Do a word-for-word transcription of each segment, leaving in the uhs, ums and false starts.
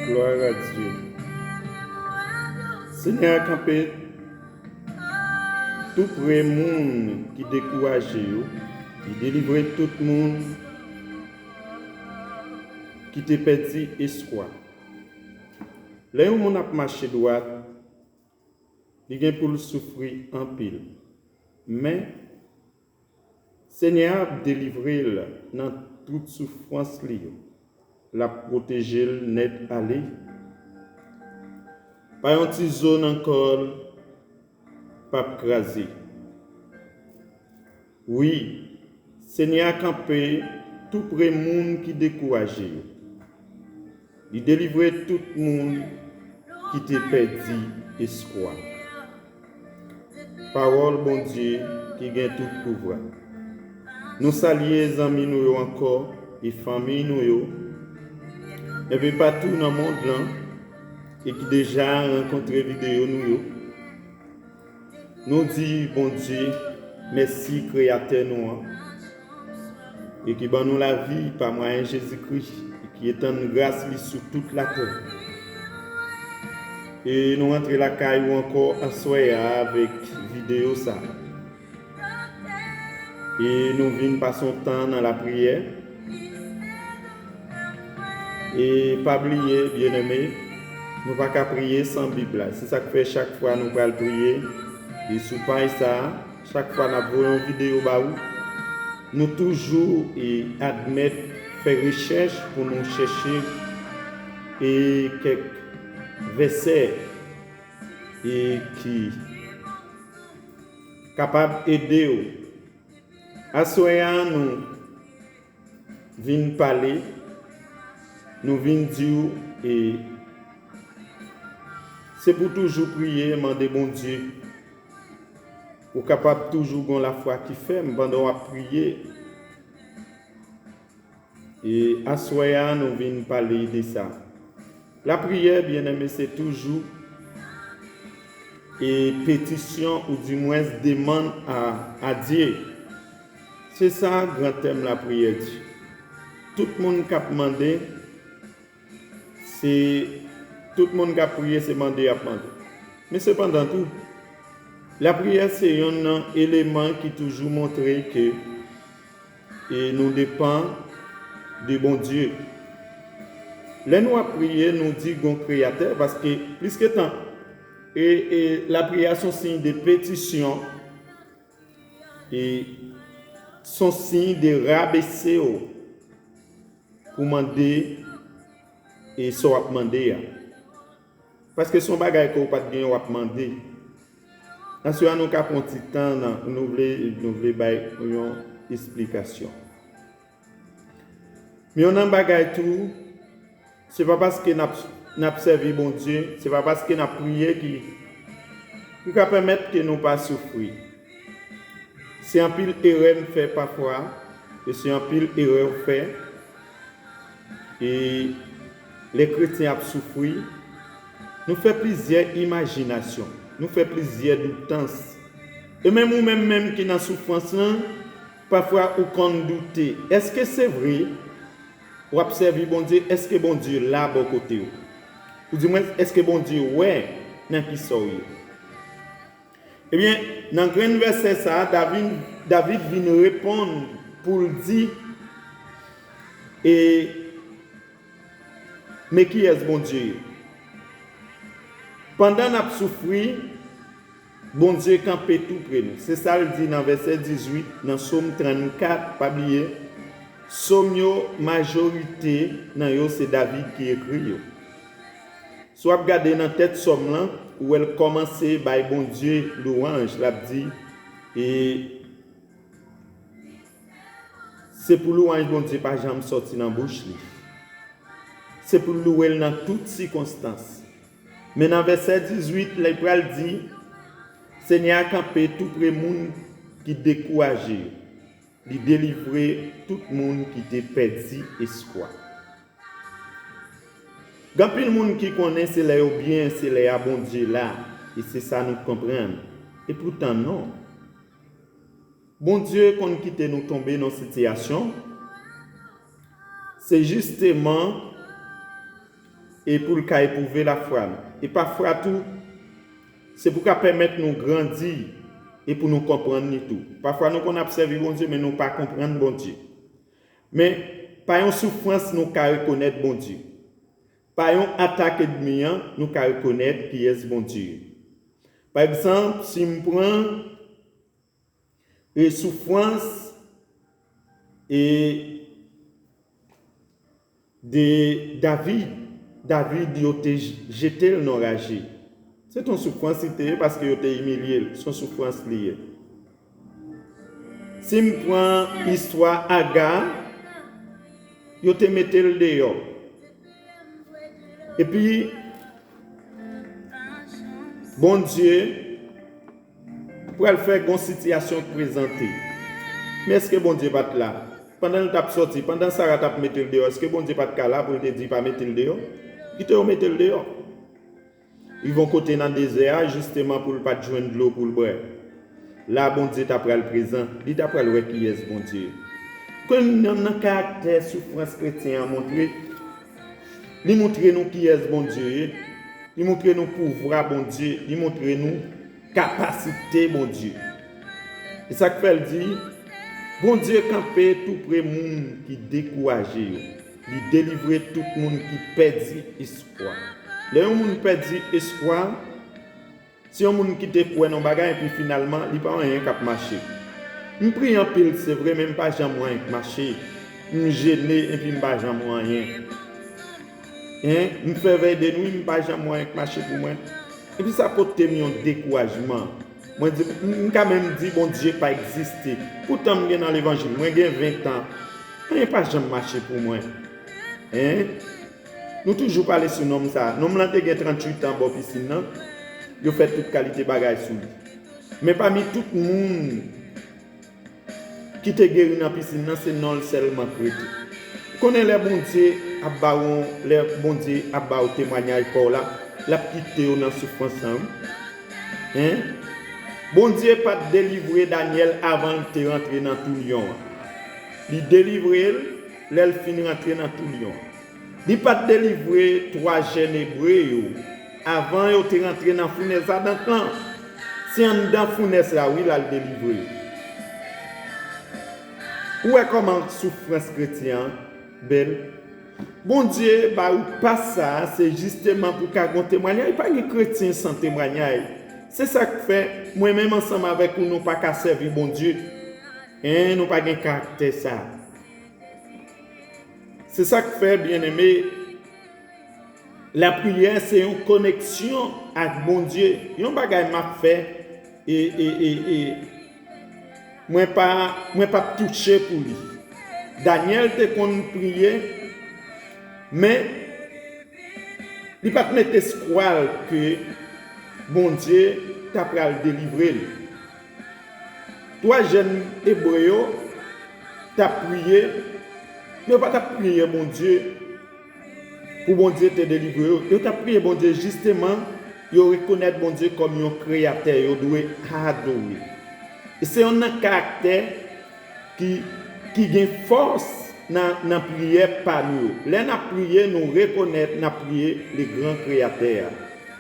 Glwa a Dye. Senyè a kanpe tou pre moun ki dekouraje yo. Li delivre tout moun ki te pèdi espwa. Lè yon moun ap mache dwat, li gen pou l soufri anpil. Men, Senyè a ap delivre l nan tout soufrans li yo. L ap pwoteje l nèt ale. Pa yon ti zo nan kò l p ap kraze. Wi, Senyè a kanpe tou pre moun ki dekouraje yo. Li delivre tout moun ki te pèdi espwa. Pawòl Bondye ki gen tout pouvwa. Nou salye zanmi nou yo ankò e fanmi nou yo, enpe patou nan mond lan, e ki deja rankontre videyo nou yo. Nou di Bondye mèsi, Kreyatè nou an, e ki ban nou lavi pa mwayen Jezikri, e ki etann gras li sou tout latè. E nou rantre lakay ou ankò aswè a avèk videyo sa a. E nou vin pase yon tan nan lapriyè. E pa bliye, byeneme, nou pa ka priye san Bib la. Se sa k fè chak fwa nou pral priye, e sou paj sa a, chak fwa n ap voye yon videyo ba ou, nou toujou, e, admèt fè rechèch pou nou chèche, e, kèk vèsè, e, ki kapab ede w. Aswè a, nou vin pale, nou vin di w, e se pou toujou priye, mande Bondye. Ou kapab toujou gon lafwa ki fèm pandan w ap priye. E aswè a, nou vin pale de sa. Lapriyè, byeneme, se toujou e petisyon, oudimwens demann a, a Dye. Se sa gran tèm lapriyè di. Tout moun k ap mande, se, tout moun k ap priye, se mande y ap mande. Men sepandan tou, lapriyè se yonn nan eleman ki toujou montre ke e nou depann de Bondye. Lè nou ap priye, nou di gon Kreyatè, paske plis ke tan, e, e lapriyè se yon siy de petisyon, e se yon siy de rabese w pou mande, e sa w ap mande a. Paske se yon bagay ke w pa t genyen w ap mande. Aswè a nou ka pran ti tan nan, nou vle, nou vle bay yon esplikasyon. Men yon nan bagay tou, se pa paske n ap, n ap sèvi Bondye, se pa paske n ap priye ki, ki ka pèmèt ke nou pa soufri. Se anpil erè m fè pafwa, e se anpil erè w fè. E lè kretyen ap soufri, nou fè plizyè imajinasyon, nou fè plizyè doutans. E menm ou menm menm ki nan soufrans lan, pafwa ou konn doute, èske se vre w ap sèvi Bondye? Èske Bondye la bò kote w? Oudimwens, èske Bondye wè nan kisa w ye? Ebyen, nan grenn vèsè sa a, David, David vin reponn pou l di, e, men kiyès Bondye ye? Pandan n ap soufri, Bondye kanpe tou pre nou. Se sa l di nan vèsè dizuit, nan Sòm trannkat, pa bliye, Sòm yo, majorite nan yo se David ki ekri yo. Si w ap gade nan tèt Sòm lan, ou wè l kòmanse bay Bondye lwanj, l ap di, e se pou lwanj Bondye pa janm sòti nan bouch li. Se pou l louwe l nan tout sikonstans. Men nan vèsè dizuit, lè l pral di, Senyè a kanpe tou pre moun ki dekouraje yo. Li delivre tout moun ki te pèdi espwa. Gen anpil moun ki konnen se lè yo byen, se lè a Bondye la, e se sa nou konprann. Epoutan, non. Bondye konn kite nou tonbe nan sitiyasyon. Se jisteman e pou l ka epwouve lafwa nou. E pafwa tou, se pou ka pèmèt nou grandi e pou nou konprann li tou. Pafwa nou konn ap sèvi Bondye, men nou pa konprann Bondye. Men, pa yon soufrans nou ka rekonèt Bondye. Pa yon atak ènmi an, nou ka rekonèt kiyès Bondye ye. Pa egzanp, si m pran e soufrans e de David, David yo te j- jete l nan raje. Se t yon soufrans li te ye paske yo te imilye l. Se yon soufrans li ye. Si m pran istwa Aga, yo te mete l deyò. Epi, Bondye pral fè gon sitiyasyon prezante. Men èske Bondye pa t la? Pandan l t ap sòti, pandan Sara t ap mete l deyò, èske Bondye pa t ka la pou l te di pa mete l deyò? Kite yo mete l deyò. Rive yon kote nan dezè a, jisteman pou l pa t jwenn dlo pou l bwè. La Bondye ta pral prezan, li ta pral wè kiyès Bondye ye. Kounye a nan karaktè soufrans kretyen an montre, li montre nou kiyès Bondye ye, li montre nou pouvwa Bondye, li montre nou kapasite Bondye. E sa k fè l di, Bondye kanpe toupre moun ki dekouraje yo, li delivre tout moun ki pèdi espwa. Lè yon moun pèdi espwa, se yon moun ki te kwè nan bagay epi finalman li pa wè anyen k ap mache. M priye anpil, se vre, men m pa janm wè anyen k mache. M jene epi m pa janm wè anyen. Hein? M fè vèy de nwi, m pa janm wè anyen k mache pou mwen. Epi sa pote m yon dekourajman. Mwen di, m, m ka menm di Bondye pa egziste. Poutan m gen nan levanjil, mwen gen ven tan. Anyen pa janm mache pou mwen. Hein? Nou toujou pale sou nonm sa. Nonm lan te gen tranntuit an bò pisin nan. Yo fè tout kalite bagay sou li. Men pami tout moun ki te geri nan pisin nan, se non l sèlman k rete. Konnen lè Bondye ap ba w, lè Bondye ap ba w temwanyaj pa w la, l ap kite w nan soufrans lan, wi. Hein? Bondye pa t delivre Danyèl avan l te rantre nan tou lyon an. Li delivre l lè l fin rantre nan tou lyon an. Li pa t delivre twa jèn ebre yo avan yo te rantre nan founèz adan lan. Se anndan founèz la, wi, l al delivre yo. Ou wè kòman soufrans kretyen an bèl? Bondye ba ou pas sa a, se jisteman pou ka gon temwanyaj. Pa gen kretyen san temwanyaj. Se sa k fè, mwen menm ansanm avèk ou, nou pa ka sèvi Bondye. En, nou pa gen karaktè sa a. Se sa k fè, byeneme, lapriyè se yon koneksyon ak Bondye. Yon bagay m ap fè, e, e, e, e, mwen pa, mwen p ap touche pou li. Danyèl te konn priye, men li pa t met espwa l ke Bondye ta pral delivre l. Twa jèn ebre yo t ap priye, men yo pa t ap priye Bondye pou Bondye te delivre yo. Yo t ap priye Bondye jisteman, yo rekonèt Bondye kòm yon kreyatè yo dwe adore. E se yonn nan karaktè ki, ki gen fòs nan, nan priyè pa nou yo. Lè n ap priye, nou rekonèt n ap priye le gran kreyatè a.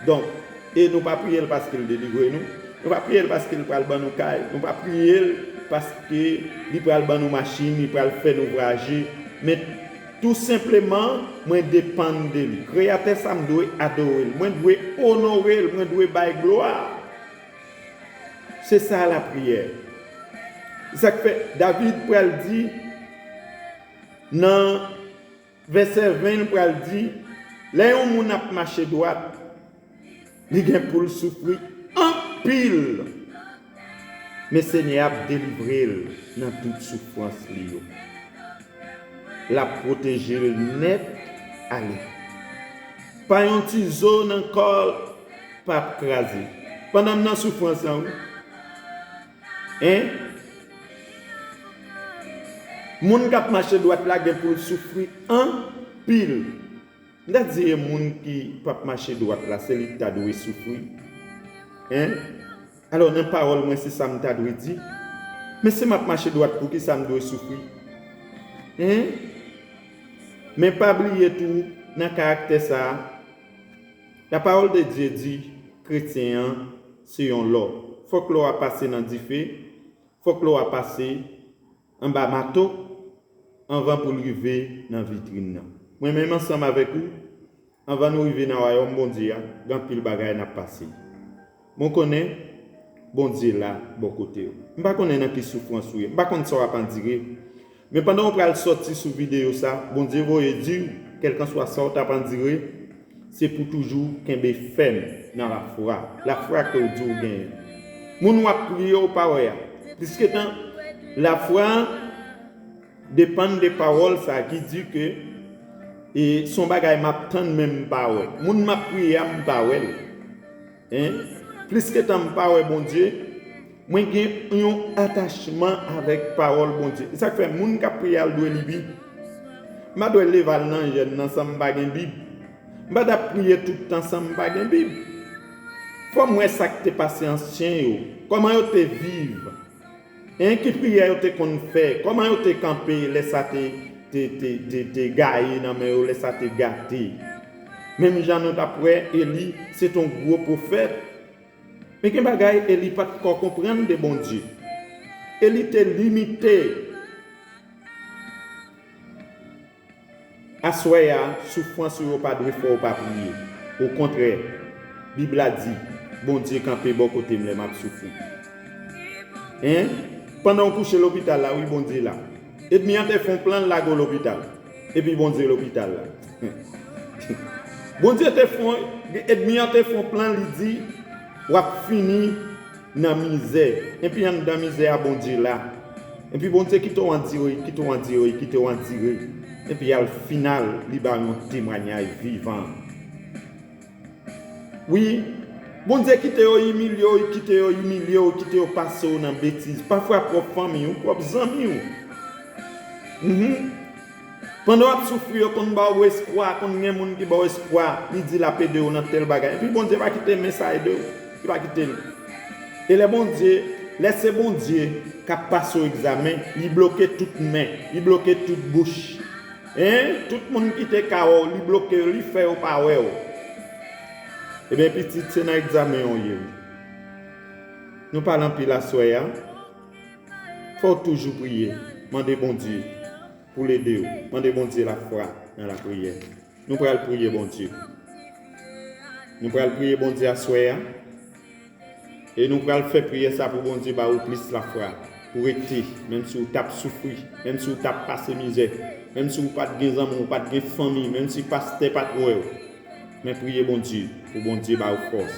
Donk, e nou pa priye l paske l delivre nou. Nou pa priye l paske l pral ban nou kay. Nou pa priye l paske li pral ban nou machin, li pral fè nou vwayaje. Men tou senpleman, mwen depann de li. Kreyatè sa a, m dwe adore l. Mwen dwe onore l. Mwen dwe bay glwa. Se sa lapriyè. Sa k fè David pral di nan vèsè ven, l pral di, lè yon moun ap mache dwat, li gen pou l soufri anpil. Men Senyè a ap delivre l nan tout soufrans li yo. L ap pwoteje l nèt ale. Pa yon ti zo nan kò l p ap kraze. Pandan m nan soufrans lan, wi. En? Moun k ap mache dwat la gen pou l soufri anpil. M ta di e moun ki p ap mache dwat la, se li ki ta dwe soufri. En? Alò, nan pawòl mwen, se sa m ta dwe di. Men si m ap mache dwat, poukisa m dwe soufri? En? Men pa bliye tou, nan karaktè sa a, Lapawòl de Dye di, kretyen an se yon lò. Fòk lò a pase nan dife, fòk lò a pase anba mato, anvan pou l rive nan vitrin nan. Mwen menm ansanm avèk ou, anvan nou rive nan wayòm Bondye a, gen anpil bagay n ap pase. Mwen konnen Bondye la bò kote w. M pa konnen nan ki soufrans ou ye. M pa konn sa w ap andire. Men pandan w pral sòti sou videyo sa, Bondye voye di w, kèlkanswa sa w t ap andire, se pou toujou kenbe fèm nan lafwa. Lafwa ke w di w genyen. Moun w ap priye w pa wè a. Pliske tan, lafwa depann de pawòl sa ki di ke e se yon bagay m ap tann men m pa wè. Moun m ap priye a, m pa wè l. Hein? Pliske tan m pa wè Bondye, mwen gen yon atachman avèk pawòl Bondye. E sa k fè moun k ap priye a, l dwe li Bib. M pa dwe leve al nan jèn nan san m pa gen Bib. M pa t ap priye tout tan san m pa gen Bib. Fò m wè sa k te pase ansyen yo, kòman yo te viv, en, ki priyè yo te konn fè, kòman yo te kanpe lè sa te, te, te, te, te gaye nan men yo, lè sa te gate. Menm jan nou t ap wè, Eli, se t on gwo pwofèt. Men gen bagay Eli pa t ko konprann de Bondye. Eli te limite. Aswè a, soufrans ou yo pa dwe fè w pa priye. Okontrè, Bib la di, Bondye kanpe bò kote m lè m ap soufri. Hein? Pandan w kouche lopital la, wi, Bondye la. Ènmi an te fè yon plan, l lage w lopital. Epi Bondye lopital la. Bondye te fè yon, ènmi an te fè yon plan, li di, w ap fini nan mizè. Epi anndan mizè a, Bondye la. Epi Bondye kite w andire, kite w andire, kite w andire. Epi al final, li ba w yon temwayaj vivan. Wi, Bondye kite yo imilye w, kite yo imilye w, kite yo pase w nan betiz. Pafwa pwòp fanmi w, pwòp zanmi w. Mhm. Pandan w ap soufri, yo konn ba w espwa, konn gen moun ki ba w espwa, li di l ap ede w nan tèl bagay. Epi Bondye pa kite men sa ede w, li pa kite l. E lè Bondye, lè se Bondye k ap pase w egzamen, li bloke tout men, li bloke tout bouch. Hein? Tout moun ki te ka wè w, li bloke yo, li fè yo pa wè w. Ebyen, pitit, se nan egzamen w ye, wi. Nou pale anpil aswè a. Fò w toujou priye, mande Bondye pou l ede w. Mande Bondye lafwa nan lapriyè. Nou pral priye Bondye. Nou pral priye Bondye aswè a. E nou pral fè priyè sa pou Bondye ba ou plis lafwa. Pou rete, menm si w t ap soufri, menm si w t ap pase mizè, menm si w pa t gen zanmi, w pa t gen fanmi, menm si pastè pa t wè w. Men priye Bondye, pou Bondye ba w fòs.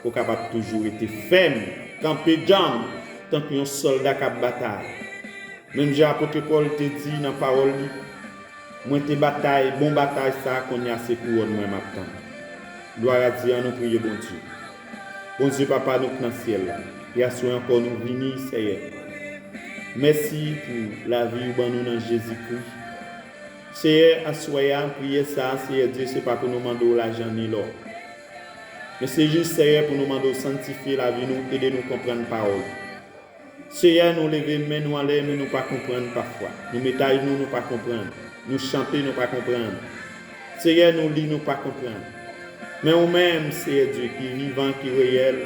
Pou w kapab toujou rete fèm, kanpe djanm, tankou yon sòlda k ap batay. Menm jan apot Pòl te di nan pawòl li, mwen te batay, bon batay sa a, kounye a se kouwòn mwen m ap tann. Glwa a Dye, ann nou priye Bondye. Bondye Papa nou k nan syèl la, e aswè ankò nou vini, Seyè. Mèsi pou lavi ou ban nou nan Jezikri. Seyè, aswè a, priyè sa a, Seyè Dye, se pa pou nou mande w lajan ni lò. Men se jis, Seyè, pou nou mande w sanktifye lavi nou, ede nou konprann pawòl ou. Seyè, nou leve men nou anlè, men nou pa konprann pafwa. Nou met ajenou, nou pa konprann. Nou chante, nou pa konprann. Seyè, nou li, nou pa konprann. Men ou menm, Seyè Dye, ki vivan, ki reyèl,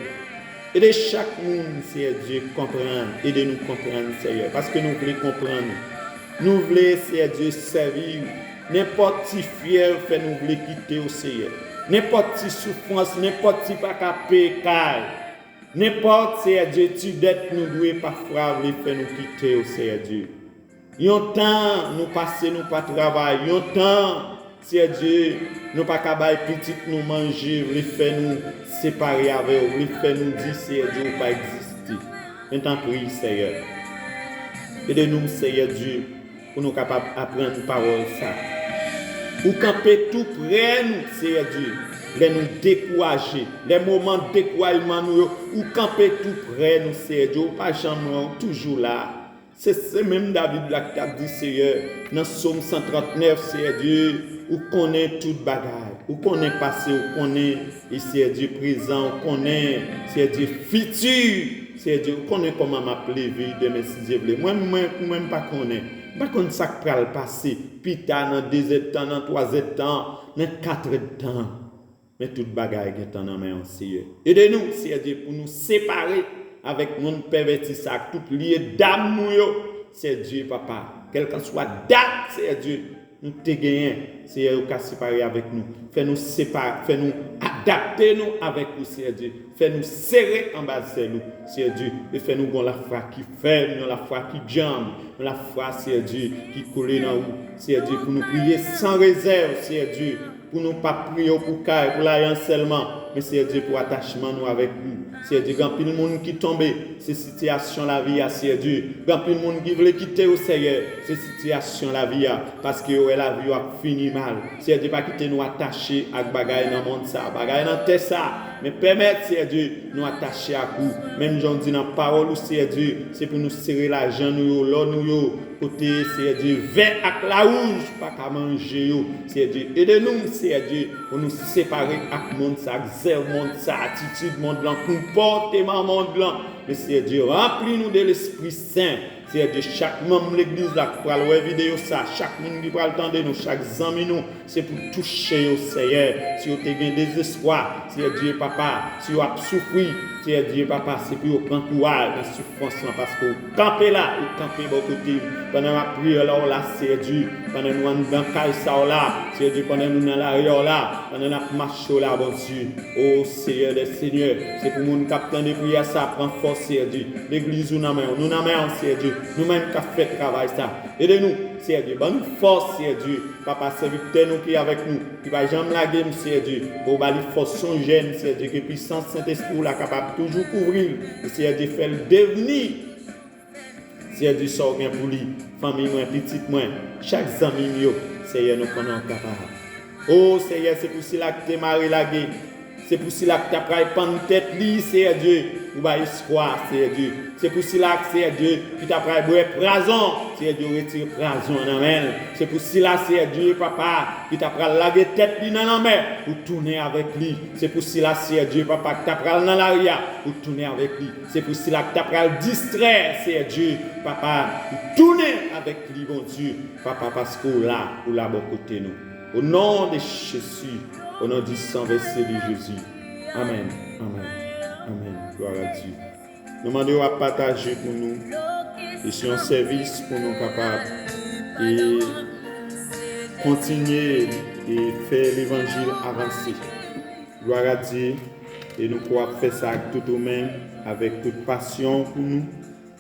ede chak moun, Seyè Dye, konprann. Ede nou konprann, Seyè, paske nou vle konprann ou. Nou vle, Seyè Dye, sèvi w. Nenpòt ti fyèv fè nou vle kite w, Seyè. Nenpòt ti soufrans, nenpòt ti pa ka peye kay. Nenpòt, Seyè Dye, ti dèt nou dwe pafwa vle fè nou kite w, Seyè Dye. Yon tan nou pase nou pa travay, yon tan, Seyè Dye, nou pa ka bay pitit nou manje, vle fè nou separe avè w, vle fè nou di, Seyè Dye, ou pa egziste. Men tanpri, Seyè, ede nou, Seyè Dye, pou nou kapab aprann pawòl sa. Ou kanpe tou prè nou, Seyè Dye, lè nou dekouraje, lè moman dekourajman nou yo, ou kanpe tou prè nou, Seyè Dye, ou pa janm lwen, ou toujou la. Se, se menm David la ki t ap di, Seyè, nan Sòm san trant nèf, Seyè Dye, ou konnen tout bagay, ou konnen pase, ou konnen, e Seyè Dye, prezan, ou konnen, Seyè Dye, fiti. Seyè Dye, ou konnen kòman m ap leve demen, si Dye vle. Mwen, mwen, mwen, m pa konnen. M pa konn sa k pral pase pita, nan de zèdtan, nan twa zèdtan, nan kat èdtan. Men tout bagay gentan nan men w, Seyè. Ede nou, Seyè Dye, pou nou separe avèk monn pèvèti sa ak tout lye dam nou yo, Seyè Dye, papa. Kèlkanswa dat, Seyè Dye, nou te genyen, Seyè, yo ka separe avèk nou. Fè nou separe, fè nou adapte nou avèk ou, Seyè Dye. Fè nou sere anba zèl ou, Seyè Dye. E fè nou gon lafwa ki fèm, yon lafwa ki djanm, yon lafwa, Seyè Dye, ki kole nan ou, Seyè Dye, pou nou priye san rezèv, Seyè Dye. Pou nou pa priye w pou kay, pou lajan sèlman, men Seyè Dye, pou atachman nou avèk ou. Seyè Dye, gen anpil moun ki tonbe, se sitiyasyon lavi a, Seyè Dye. Gen anpil moun ki vle kite w, Seyè, se sitiyasyon lavi a, paske yo wè lavi yo ap fini mal. Seyè Dye, pa kite nou atache ak bagay nan mond sa, bagay nan tè sa, men pèmèt, Seyè Dye, nou atache ak ou. Menm jan w di nan pawòl ou, Seyè Dye, se pou nou sere lajan nou yo, lò nou yo, kote, Seyè Dye, vè ak lawouj pa ka manje yo. Seyè Dye, ede nou, Seyè Dye, pou nou separe ak mond sa, ak zèv mond sa, atitid mond lan, konpòteman mond lan. Men, Seyè Dye, ranpli nou de Lespri Sen. Seyè Dye, chak manm legliz la k pral wè videyo sa, chak moun ki pral tande nou, chak zanmi nou, se pou touche yo, Seyè. Si yo te gen dezespwa, Seyè Dye, papa, si yo ap soufri, Seyè Dye, papa, se pou yo pran kouraj nan soufrans lan, paske ou kanpe la, ou kanpe bò kote m. Pandan m ap priye la, w la, Seyè Dye, pandan nou anndan kay sa w la, Seyè Dye, pandan nou nan lari a w la, pandan n ap mache w la, Bondye. O Seyè dè senyè, se pou moun k ap tande priyè sa pran fòs, Seyè Dye. Legliz ou nan men w, nou nan men w, Seyè Dye. Nou menm k ap fè travay sa. Ede nou, Seyè Dye. Ban nou fòs, Seyè Dye. Papa, sèvitè nou ki avèk nou, ki pa janm lage m, Seyè Dye. Pou w ba li fòs, se yon jèn, Seyè Dye, ke pisans Sentespri w la kapab toujou kouvri l. E Seyè Dye, fè l devni, Seyè Dye, sa w gen pou li, fanmi mwen, pitit mwen, chak zanmi m yo, Seyè, nou konnen w kapab. O Seyè, se pou sila ki te mare lage, se pou sila ki ta pral pann tèt li, Seyè Dye, ou bay espwa, Seyè Dye. Se pou sila, Seyè Dye, ki ta pral bwè pwazon, Seyè Dye, ou retire pwazon an nan men l. Se pou sila, Seyè Dye, papa, ki ta pral lage tèt li nan lanmè, ou tounen avèk li. Se pou sila, Seyè Dye, papa, ki ta pral nan lari a, ou tounen avèk li. Se pou sila ki ta pral distrè, Seyè Dye, papa, ou tounen avèk li, Bondye, papa, paske ou la, ou la bò kote nou. Au nom de Jésus, au nom du sang versé de Jésus. Amen, amen, amen. Gloire à Dieu. Nou mande w ap pataje pou nou. E se yon sèvis pou nou kapab e kontinye e fè levanjil avanse. Gloire à Dieu. E nou ko ap fè sa ak tout ou menm, avèk tout pasyon pou nou.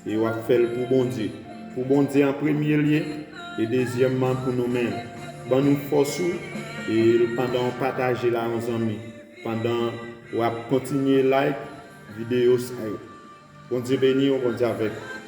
E w ap fè l pou Bondye. Pou Bondye an premye lye, e dezyèmman pou nou menm. Ban nou fòs ou, e pandan w pataje l a yon zanmi, pandan w ap kontinye like videyo sa yo. Bondye beni w, Bondye avèk ou.